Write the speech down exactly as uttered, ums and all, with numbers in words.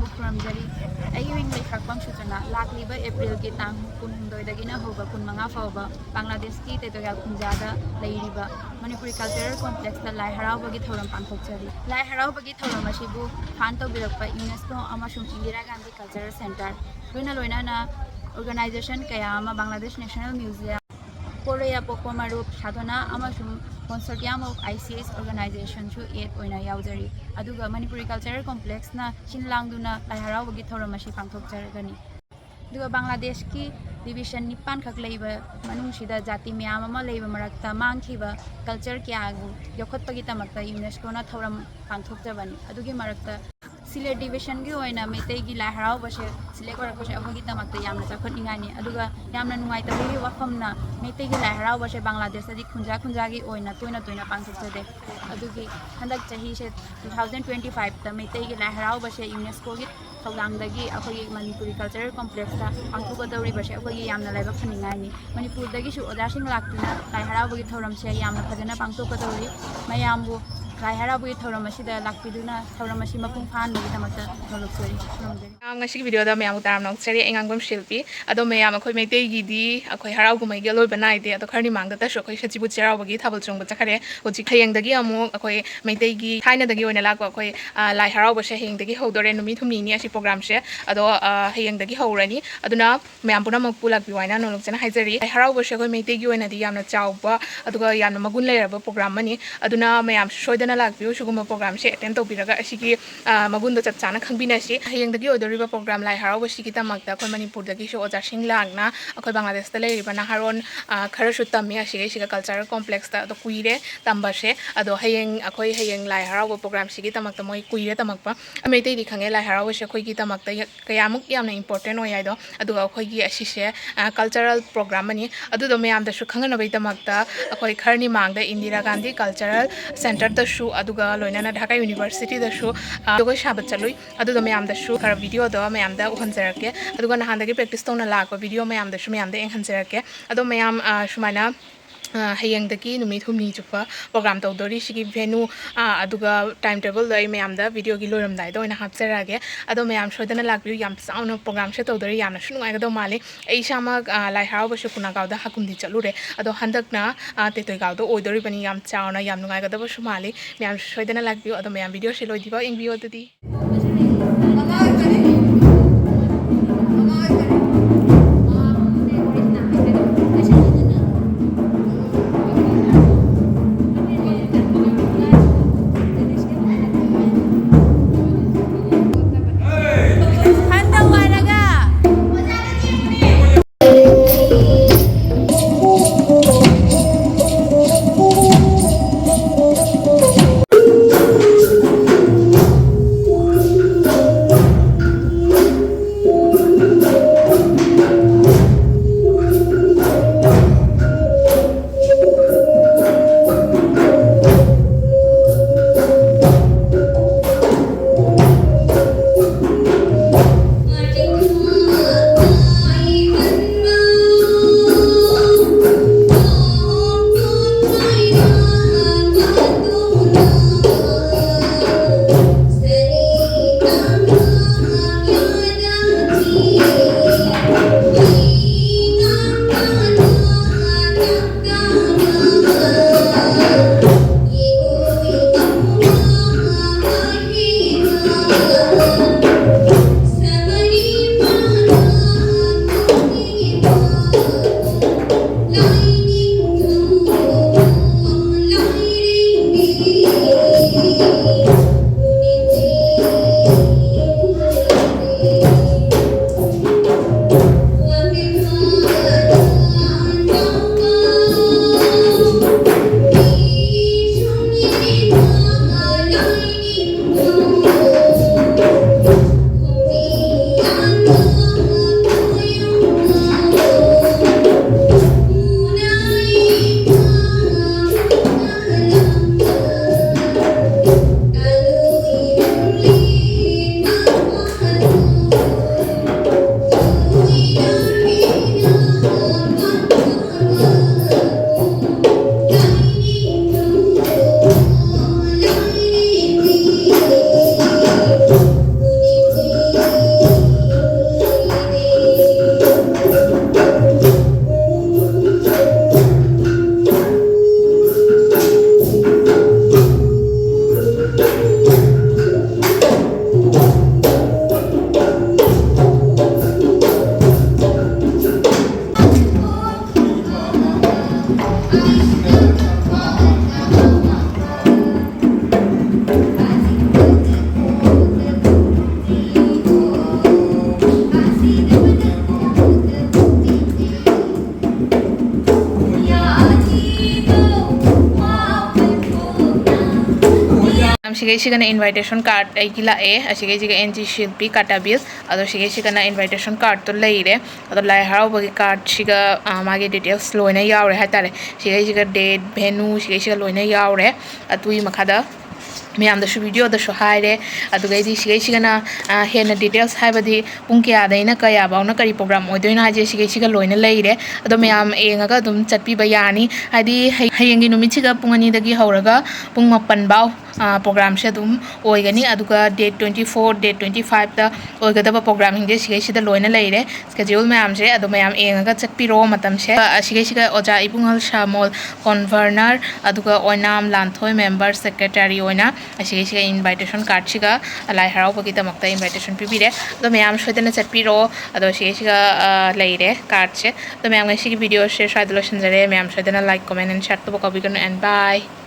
ꯈꯨꯔꯨꯝꯖꯔꯤ꯫ ꯑꯩꯒꯤ ꯃꯤꯡ ꯂꯩꯈꯥꯛꯄꯝ ꯁꯨꯆꯅꯥ꯫ ꯂꯥꯛꯂꯤꯕ ꯑꯦꯄ꯭ꯔꯤꯜꯒꯤ ꯇꯥꯡ ꯀꯨꯟꯍꯨꯝꯗꯣꯏꯗꯒꯤꯅ ꯍꯧꯕ ꯀꯨꯟꯃꯉꯥ ꯐꯥꯎꯕ ꯕꯪꯒ꯭ꯂꯥꯗꯦꯁꯀꯤ ꯇꯦꯇꯣꯌꯥꯜ ꯈꯨꯟꯖꯥꯗ ꯂꯩꯔꯤꯕ ꯃꯅꯤꯄꯨꯔꯤ ꯀꯜꯆꯔꯦꯜ ꯀꯣꯝꯄ꯭ꯂꯦꯛꯁꯇ ꯂꯥꯏ ꯍꯔꯥꯎꯕꯒꯤ ꯊꯧꯔꯝ ꯄꯥꯡꯊꯣꯛꯆꯔꯤ꯫ ꯂꯥꯏ ꯍꯔꯥꯎꯕꯒꯤ ꯊꯧꯔꯝ ꯑꯁꯤꯕꯨ ꯐꯟ ꯇꯧꯕꯤꯔꯛꯄ ꯏꯎꯅꯦꯁꯀꯣ ꯑꯃꯁꯨꯡ ꯏꯟꯗꯤꯔꯥ ꯒꯥꯟꯙꯤ ꯀꯜꯆꯔꯦꯜ ꯁꯦꯟꯇꯔ, ꯂꯣꯏꯅ ꯂꯣꯏꯅꯅ ꯑꯣꯔꯒꯅꯥꯏꯖꯦꯁꯟ ꯀꯌꯥ ꯑꯃ, ꯕꯪꯒ꯭ꯂꯥꯗꯦꯁ ꯅꯦꯁꯅꯦꯜ ꯃ꯭ꯌꯨꯖꯤꯌꯝ, ꯄꯣꯔꯣꯌꯥ ꯄꯣꯛꯄ ꯃꯔꯨꯞ ꯁꯥꯗꯣꯅꯥ ꯑꯃꯁꯨꯡ Consortium of I C S organizationꯁꯨ ꯑꯦꯗ ꯑꯣꯏꯅ ꯌꯥꯎꯖꯔꯤ꯫ ꯑꯗꯨꯒ ꯃꯅꯤꯄꯨꯔꯤ ꯀꯜꯆꯔꯦꯜ ꯀꯣꯝꯄ꯭ꯂꯦꯛꯁꯅ ꯁꯤꯟ ꯂꯥꯡꯗꯨꯅ ꯂꯥꯏ ꯍꯔꯥꯎꯕꯒꯤ ꯊꯧꯔꯝ ꯑꯁꯤ ꯄꯥꯡꯊꯣꯛꯆꯔꯒꯅꯤ꯫ ꯑꯗꯨꯒ ꯕꯪꯒ꯭ꯂꯥꯗꯦꯁꯀꯤ ꯗꯤꯕꯤꯖꯟ ꯅꯤꯄꯥꯟꯈꯛ ꯂꯩꯕ ꯃꯅꯨꯡꯁꯤꯗ ꯖꯥꯇꯤ ꯃꯌꯥꯝ ꯑꯃ ꯂꯩꯕ ꯃꯔꯛꯇ ꯃꯥꯡꯈꯤꯕ ꯀꯜꯆꯔ ꯀꯌꯥꯕꯨ ꯌꯣꯛꯈꯠꯄꯒꯤꯗꯃꯛꯇ ꯏꯎꯅꯦꯁꯀꯣꯅ ꯊꯧꯔꯝ ꯄꯥꯡꯊꯣꯛꯆꯕꯅꯤ꯫ ꯑꯗꯨꯒꯤ ꯃꯔꯛꯇ ꯁꯤꯂꯦꯠ ꯗꯤꯕꯤꯖꯟꯒꯤ ꯑꯣꯏꯅ ꯃꯩꯇꯩꯒꯤ ꯂꯥꯏ ꯍꯔꯥꯎꯕꯁꯦ ꯁꯤꯂꯦꯛ ꯑꯣꯏꯔꯛꯄꯁꯦ ꯑꯩꯈꯣꯏꯒꯤꯗꯃꯛꯇ ꯌꯥꯝꯅ ꯆꯥꯎꯈꯠꯅꯤꯡꯉꯥꯏꯅꯤ꯫ ꯑꯗꯨꯒ ꯌꯥꯝꯅ ꯅꯨꯡꯉꯥꯏꯇꯕꯒꯤ ꯋꯥꯐꯝꯅ, ꯃꯩꯇꯩꯒꯤ ꯂꯥꯏ ꯍꯔꯥꯎꯕꯁꯦ ꯕꯪꯒ꯭ꯂꯥꯗꯦꯁꯇꯗꯤ ꯈꯨꯟꯖꯥ ꯈꯨꯟꯖꯥꯒꯤ ꯑꯣꯏꯅ ꯇꯣꯏꯅ ꯇꯣꯏꯅ ꯄꯥꯡꯊꯣꯛꯆꯗꯦ꯫ ꯑꯗꯨꯒꯤ ꯍꯟꯗꯛ ꯆꯍꯤꯁꯦ, two thousand twenty fiveꯇ ꯃꯩꯇꯩꯒꯤ ꯂꯥꯏ ꯍꯔꯥꯎꯕꯁꯦ ꯏꯎꯅꯦꯁꯀꯣꯒꯤ ꯊꯧꯗꯥꯡꯗꯒꯤ ꯑꯩꯈꯣꯏꯒꯤ ꯃꯅꯤꯄꯨꯔꯤ ꯀꯜꯆꯔꯦꯜ ꯀꯣꯝꯄ꯭ꯂꯦꯛꯁꯇ ꯄꯥꯡꯊꯣꯛꯀꯗꯧꯔꯤꯕꯁꯦ ꯑꯩꯈꯣꯏꯒꯤ ꯌꯥꯝꯅ ꯂꯥꯏꯕꯛ ꯐꯅꯤꯡꯉꯥꯏꯅꯤ꯫ ꯃꯅꯤꯄꯨꯔꯗꯒꯤꯁꯨ ꯑꯣꯖꯥꯁꯤꯡ ꯂꯥꯛꯇꯨꯅ ꯂꯥꯏ ꯍꯔꯥꯎꯕꯒꯤ ꯊꯧꯔꯝꯁꯦ ꯌꯥꯝꯅ ꯐꯖꯅ ꯄꯥꯡꯊꯣꯛꯀꯗꯧꯔꯤ꯫ ꯃꯌꯥꯝꯕꯨ ꯂꯥꯏ ꯍꯔꯥꯎꯕꯒꯤ ꯊꯧꯔꯝ ꯑꯁꯤꯗ ꯂꯥꯛꯄꯤꯗꯨꯅ ꯊꯧꯔꯝ ꯑꯁꯤ ꯃꯄꯨꯡ ꯐꯥꯍꯟꯕꯒꯤꯗꯃꯛꯇ ꯅꯣꯂꯨꯛꯆꯔꯤ꯫ ꯈꯨꯔꯨꯝꯖꯔꯤ꯫ ꯃꯌꯥꯝ, ꯉꯁꯤꯒꯤ ꯚꯤꯗꯤꯑꯣꯗ ꯃꯌꯥꯝꯕꯨ ꯇꯔꯥꯝꯅ ꯑꯣꯛꯆꯔꯤ꯫ ꯑꯩ ꯉꯥꯡꯕꯝ ꯁꯤꯜꯄꯤ꯫ ꯑꯗꯣ ꯃꯌꯥꯝ, ꯑꯩꯈꯣꯏ ꯃꯩꯇꯩꯒꯤꯗꯤ ꯑꯩꯈꯣꯏ ꯍꯔꯥꯎ ꯀꯨꯝꯍꯩꯒꯤ ꯑꯂꯣꯏꯕ ꯅꯥꯏꯗꯦ꯫ ꯑꯗꯣ ꯈꯔꯅꯤ ꯃꯥꯡꯗ ꯇꯁꯨ ꯑꯩꯈꯣꯏ ꯁꯖꯤꯕꯨ ꯆꯩꯔꯥꯎꯕꯒꯤ ꯊꯥꯕꯜ ꯆꯣꯡꯕ ꯆꯠꯈ꯭ꯔꯦ꯫ ꯍꯧꯖꯤꯛ ꯍꯌꯦꯡꯗꯒꯤ ꯑꯃꯨꯛ ꯑꯩꯈꯣꯏ ꯃꯩꯇꯩꯒꯤ ꯊꯥꯏꯅꯗꯒꯤ ꯑꯣꯏꯅ ꯂꯥꯛꯄ ꯑꯩꯈꯣꯏ, ꯑ, ꯂꯥꯏ ꯍꯔꯥꯎꯕꯁꯦ ꯍꯌꯦꯡꯗꯒꯤ ꯍꯧꯗꯣꯔꯦ꯫ ꯅꯨꯃꯤꯠ ꯍꯨꯝꯅꯤꯅꯤ ꯑꯁꯤ ꯄ꯭ꯔꯣꯒ꯭ꯔꯥꯝꯁꯦ꯫ ꯑꯗꯣ, ꯑ, ꯍꯌꯦꯡꯗꯒꯤ ꯍꯧꯔꯅꯤ꯫ ꯑꯗꯨꯅ ꯃꯌꯥꯝ ꯄꯨꯝꯅꯃꯛꯄꯨ ꯂꯥꯛꯄꯤꯌꯨ ꯍꯥꯏꯅ ꯅꯣꯂꯨꯛꯆꯅ ꯍꯥꯏꯖꯔꯤ꯫ ꯂꯥꯏ ꯍꯔꯥꯎꯕꯁꯦ ꯑꯩꯈꯣꯏ ꯃꯩꯇꯩꯒꯤ ꯑꯣꯏꯅꯗꯤ ꯌꯥꯝꯅ ꯆꯥꯎꯕ, ꯑꯗꯨꯒ ꯌꯥꯝꯅ ꯃꯒꯨꯟ ꯂꯩꯔꯕ ꯄ꯭ꯔꯣꯒ꯭ꯔꯥꯝ ꯑꯃꯅꯤ꯫ ꯑꯗꯨꯅ ꯃꯌꯥꯝꯁꯨ ꯁꯣꯏꯗꯅ ꯂꯥꯛꯄꯤꯌꯨ, ꯁꯤꯒꯨꯝꯕ ꯄ꯭ꯔꯣꯒ꯭ꯔꯥꯝꯁꯦ ꯑꯦꯇꯦꯟ ꯇꯧꯕꯤꯔꯒ ꯑꯁꯤꯒꯤ, ꯑ, ꯃꯒꯨꯟꯗꯣ ꯆꯞ ꯆꯥꯅ ꯈꯪꯕꯤꯅꯁꯤ꯫ ꯍꯌꯦꯡꯗꯒꯤ ꯑꯣꯏꯗꯣꯔꯤꯕ ꯄ꯭ꯔꯣꯒ꯭ꯔꯥꯝ ꯂꯥꯏ ꯍꯔꯥꯎꯕꯁꯤꯒꯤꯗꯃꯛꯇ ꯑꯩꯈꯣꯏ ꯃꯅꯤꯄꯨꯔꯗꯒꯤꯁꯨ ꯑꯣꯖꯥꯁꯤꯡ ꯂꯥꯛꯅ ꯑꯩꯈꯣꯏ ꯕꯪꯒ꯭ꯂꯥꯗꯦꯁꯇ ꯂꯩꯔꯤꯕ ꯅꯍꯥꯔꯣꯟ, ꯑ, ꯈꯔꯁꯨ ꯇꯝꯃꯤ ꯑꯁꯤꯒꯩꯁꯤꯒ ꯀꯜꯆꯔꯦꯜ ꯀꯣꯝꯄ꯭ꯂꯦꯛꯁꯇ꯫ ꯑꯗꯣ ꯀꯨꯏꯔꯦ ꯇꯝꯕꯁꯦ꯫ ꯑꯗꯣ ꯍꯌꯦꯡ ꯑꯩꯈꯣꯏ ꯍꯌꯦꯡ ꯂꯥꯏ ꯍꯔꯥꯎꯕ ꯄ꯭ꯔꯣꯒ꯭ꯔꯥꯝꯁꯤꯒꯤꯗꯃꯛꯇ ꯃꯣꯏ ꯀꯨꯏꯔꯦ ꯇꯝꯃꯛꯄ꯫ ꯃꯩꯇꯩꯗꯤ ꯈꯪꯉꯦ, ꯂꯥꯏ ꯍꯔꯥꯎꯕꯁꯦ ꯑꯩꯈꯣꯏꯒꯤꯗꯃꯛꯇ ꯌ-, ꯀꯌꯥꯃꯨꯛ ꯌꯥꯝꯅ ꯏꯝꯄꯣꯔꯇꯦꯟ ꯑꯣꯏ ꯍꯥꯏꯗꯣ꯫ ꯑꯗꯨꯒ ꯑꯩꯈꯣꯏꯒꯤ ꯑꯁꯤꯁꯦ, ꯑ, ꯀꯜꯆꯔꯦꯜ ꯄ꯭ꯔꯣꯒ꯭ꯔꯥꯝ ꯑꯃꯅꯤ꯫ ꯑꯗꯨꯗꯣ ꯃꯌꯥꯝꯗꯁꯨ ꯈꯪꯍꯟꯅꯕꯒꯤꯗꯃꯛꯇ ꯑꯩꯈꯣꯏ ꯈꯔꯅꯤ ꯃꯥꯡꯗ ꯏꯟꯗꯤꯔꯥ ꯒꯥꯟꯙꯤ ꯀꯜꯆꯔꯦꯜ ꯁꯦꯟꯇꯔꯗꯁꯨ, ꯑꯗꯨꯒ ꯂꯣꯏꯅꯅ ꯙꯥꯀꯥ ꯌꯨꯅꯤꯚꯔꯁꯤꯇꯤꯗꯁꯨ, ꯑ, ꯖꯒꯣꯏ ꯁꯥꯕ ꯆꯠꯂꯨꯏ꯫ ꯑꯗꯨꯗꯣ ꯃꯌꯥꯝꯗꯁꯨ ꯈꯔ ꯚꯤꯗꯤꯑꯣꯗꯣ ꯃꯌꯥꯝꯗ ꯎꯍꯟꯖꯔꯛꯀꯦ꯫ ꯑꯗꯨꯒ ꯅꯍꯥꯟꯗꯒꯤ ꯄ꯭ꯔꯦꯛꯇꯤꯁ ꯇꯧꯅ ꯂꯥꯛꯄ ꯚꯤꯗꯤꯑꯣ ꯃꯌꯥꯝꯗꯁꯨ ꯃꯌꯥꯝꯗ ꯌꯦꯡꯍꯟꯖꯔꯛꯀꯦ꯫ ꯑꯗꯣ ꯃꯌꯥꯝ, ꯑ, ꯁꯨꯃꯥꯏꯅ ꯍꯌꯦꯡꯗꯒꯤ ꯅꯨꯃꯤꯠ ꯍꯨꯝꯅꯤ ꯆꯨꯞꯄ ꯄ꯭ꯔꯣꯒ꯭ꯔꯥꯝ ꯇꯧꯗꯣꯔꯤ꯫ ꯁꯤꯒꯤ ꯚꯦꯅꯨ, ꯑꯗꯨꯒ ꯇꯥꯏꯝ ꯇꯦꯕꯜꯗꯣ ꯑꯩ ꯃꯌꯥꯝꯗ ꯚꯤꯗꯤꯑꯣꯒꯤ ꯂꯣꯏꯔꯝꯗꯥꯏꯗ ꯑꯣꯏꯅ ꯍꯥꯞꯆꯔꯛꯑꯒꯦ꯫ ꯑꯗꯣ ꯃꯌꯥꯝ ꯁꯣꯏꯗꯅ ꯂꯥꯛꯄꯤꯌꯨ꯫ ꯌꯥꯝ ꯆꯥꯎꯅ ꯄ꯭ꯔꯣꯒ꯭ꯔꯥꯝꯁꯦ ꯇꯧꯗꯣꯔꯤ꯫ ꯌꯥꯝꯅꯁꯨ ꯅꯨꯡꯉꯥꯏꯒꯗꯧ ꯃꯥꯜꯂꯤ꯫ ꯑꯩ ꯏꯁꯥꯃꯛ, ꯑ, ꯂꯥꯏ ꯍꯔꯥꯎꯕꯁꯨ ꯈꯨꯅꯥꯒꯥꯎꯗ ꯍꯥꯀꯨꯝꯗꯤ ꯆꯠꯂꯨꯔꯦ꯫ ꯑꯗꯣ ꯍꯟꯗꯛꯅ, ꯑ, ꯇꯦꯇꯣꯏꯒꯥꯎꯗ ꯑꯣꯏꯗꯣꯔꯤꯕꯅꯤ꯫ ꯌꯥꯝ ꯆꯥꯎꯅ, ꯌꯥꯝ ꯅꯨꯡꯉꯥꯏꯒꯗꯕꯁꯨ ꯃꯥꯜꯂꯤ꯫ ꯃꯌꯥꯝꯁꯨ ꯁꯣꯏꯗꯅ ꯂꯥꯛꯄꯤꯌꯨ꯫ ꯑꯗꯣ ꯃꯌꯥꯝ ꯚꯤꯗꯤꯑꯣꯁꯦ ꯂꯣꯏꯗ꯭ꯔꯤꯐꯥꯎ ꯌꯦꯡꯕꯤꯌꯨ ꯑꯗꯨꯗꯤ꯫ ꯁꯤꯒꯩꯁꯤꯒꯅ invitation card ꯑꯩꯒꯤ ꯂꯥꯛꯑꯦ꯫ ꯑꯁꯤꯒꯩꯁꯤꯒ ꯑꯦꯟ ꯖꯤ ꯁꯤꯜꯄꯤ ꯀꯥꯇꯥꯕꯤꯜ꯫ ꯑꯗꯣ ꯁꯤꯒꯩꯁꯤꯒꯅ invitation cardꯇꯣ ꯂꯩꯔꯦ꯫ ꯑꯗꯣ ꯂꯥꯏ ꯍꯔꯥꯎꯕꯒꯤ cardꯁꯤꯒ, ꯑ, ꯃꯥꯒꯤ details ꯂꯣꯏꯅ ꯌꯥꯎꯔꯦ ꯍꯥꯏꯇꯥꯔꯦ꯫ ꯁꯤꯒꯩꯁꯤꯒ date, venue, ꯁꯤꯒꯩꯁꯤꯒ ꯂꯣꯏꯅ ꯌꯥꯎꯔꯦ꯫ ꯑꯗꯨꯒꯤ ꯃꯈꯥꯗ ꯃꯌꯥꯝꯗꯁꯨ videoꯗꯁꯨ ꯍꯥꯏꯔꯦ꯫ ꯑꯗꯨꯒꯩꯗꯤ ꯁꯤꯒꯩꯁꯤꯒꯅ, ꯑ, ꯍꯦꯟꯅ details, ꯍꯥꯏꯕꯗꯤ ꯄꯨꯡ ꯀꯌꯥꯗꯩꯅ ꯀꯌꯥꯐꯧꯅ ꯀꯔꯤ program ꯑꯣꯏꯗꯣꯏꯅꯣ ꯍꯥꯏꯁꯦ ꯁꯤꯒꯩꯁꯤꯒ ꯂꯣꯏꯅ ꯂꯩꯔꯦ꯫ ꯑꯗꯣ ꯃꯌꯥꯝ ꯌꯦꯡꯉꯒ ꯑꯗꯨꯝ ꯆꯠꯄꯤꯕ ꯌꯥꯅꯤ꯫ ꯍꯥꯏꯗꯤ ꯍꯌ-, ꯍꯌꯦꯡꯒꯤ ꯅꯨꯃꯤꯠꯁꯤꯒ ꯄꯨꯡ ꯑꯅꯤꯗꯒꯤ ꯍꯧꯔꯒ ꯄꯨꯡ ꯃꯥꯄꯟ ꯐꯥꯎ, ꯑ, programꯁꯦ ꯑꯗꯨꯝ ꯑꯣꯏꯒꯅꯤ꯫ ꯑꯗꯨꯒ date twenty four, date twenty fiveꯇ ꯑꯣꯏꯒꯗꯕ programꯁꯤꯡꯁꯦ ꯁꯤꯒꯩꯁꯤꯗ ꯂꯣꯏꯅ ꯂꯩꯔꯦ꯫ Schedule ꯃꯌꯥꯝꯁꯦ ꯑꯗꯣ ꯃꯌꯥꯝ ꯌꯦꯡꯉꯒ ꯆꯠꯄꯤꯔꯣ ꯃꯇꯝꯁꯦ꯫ ꯑ, ꯑꯁꯤꯒꯩꯁꯤꯒ ꯑꯣꯖꯥ ꯏꯕꯨꯡꯉꯣ ꯁꯥꯃꯣꯜ, convener, ꯑꯗꯨꯒ ꯑꯣꯏꯅꯥꯝ ꯂꯥꯟꯊꯣꯏ, member secretary ꯑꯣꯏꯅ ꯑꯁꯤꯒꯩꯁꯤꯒ invitation cardꯁꯤꯒ ꯂꯥꯏ ꯍꯔꯥꯎꯕꯒꯤꯗꯃꯛꯇ invitation ꯄꯤꯕꯤꯔꯦ꯫ ꯑꯗꯣ ꯃꯌꯥꯝ ꯁꯣꯏꯗꯅ ꯆꯠꯄꯤꯔꯣ꯫ ꯑꯗꯣ ꯁꯤꯒꯩꯁꯤꯒ, ꯑ, ꯂꯩꯔꯦ cardꯁꯦ꯫ ꯑꯗꯣ ꯃꯌꯥꯝ, ꯉꯁꯤꯒꯤ videoꯁꯦ ꯁ꯭ꯋꯥꯏꯗ ꯂꯣꯏꯁꯤꯟꯖꯔꯦ꯫ ꯃꯌꯥꯝ ꯁꯣꯏꯗꯅ like, comment and share ꯇꯧꯕ ꯀꯥꯎꯕꯤꯒꯅꯨ, and bye꯫